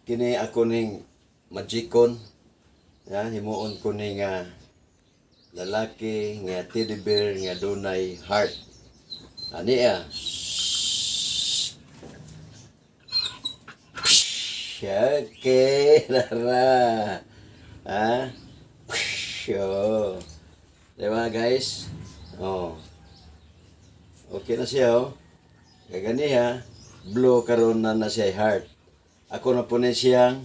Kini ako ning magicon. Yan, himuon ko ni nga lalaki nga teddy bear nga dunay heart. Ani ah. Okay, lara. Ha? Oh. Diba, guys? Oh. Okay na siya, oh. Kagani ha, blue karon na na siya heart. Ako na po ni siyang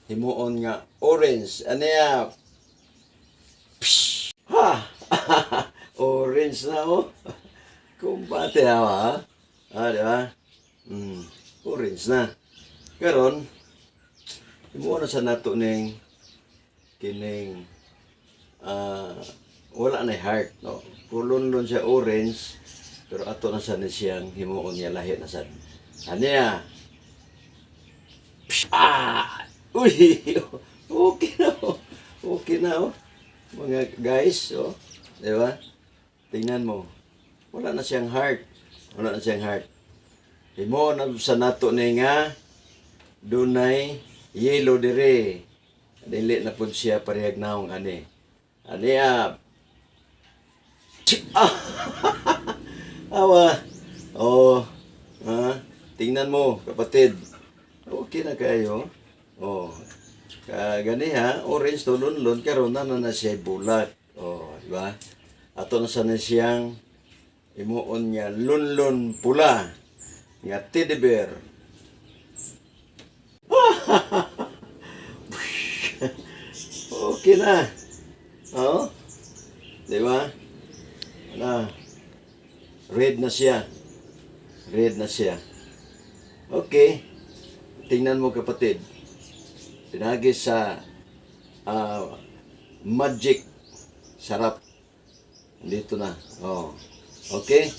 himuon nga orange. Ano ya? Ha! Orange na, oh. Kumbate ha, ha? Ah, di ba? Orange na. Karon, himuon na sa nato ning kining wala na heart, no. Kulon doon siya orange, pero ato na sa ni siyang himuon niya lahi na sad. Ano ya? Ah! Uy! Okay na, oh. Okay na, oh. Mga guys, oh. Di ba? Tingnan mo. Wala na siyang heart. Wala na siyang heart. Himuon na sa nato ni nga dunay yellow dire. Dili na pud siya parehag naong ani. Ani ah. Ah! Awa. Oh. Ha? Tingnan mo, kapatid. Okay na kayo. Oh. Ka gani ha, orange to lunlun karon na na siya bulat. Oh, di ba? Ato na sa na siyang himuon niya lunlun pula nga teddy bear. Okay na. Oh. Di ba? Na. Red na siya. Red na siya. Okay. Tingnan mo, kapatid. Pinagi sa magic sarap. Dito na. Oh. Okay?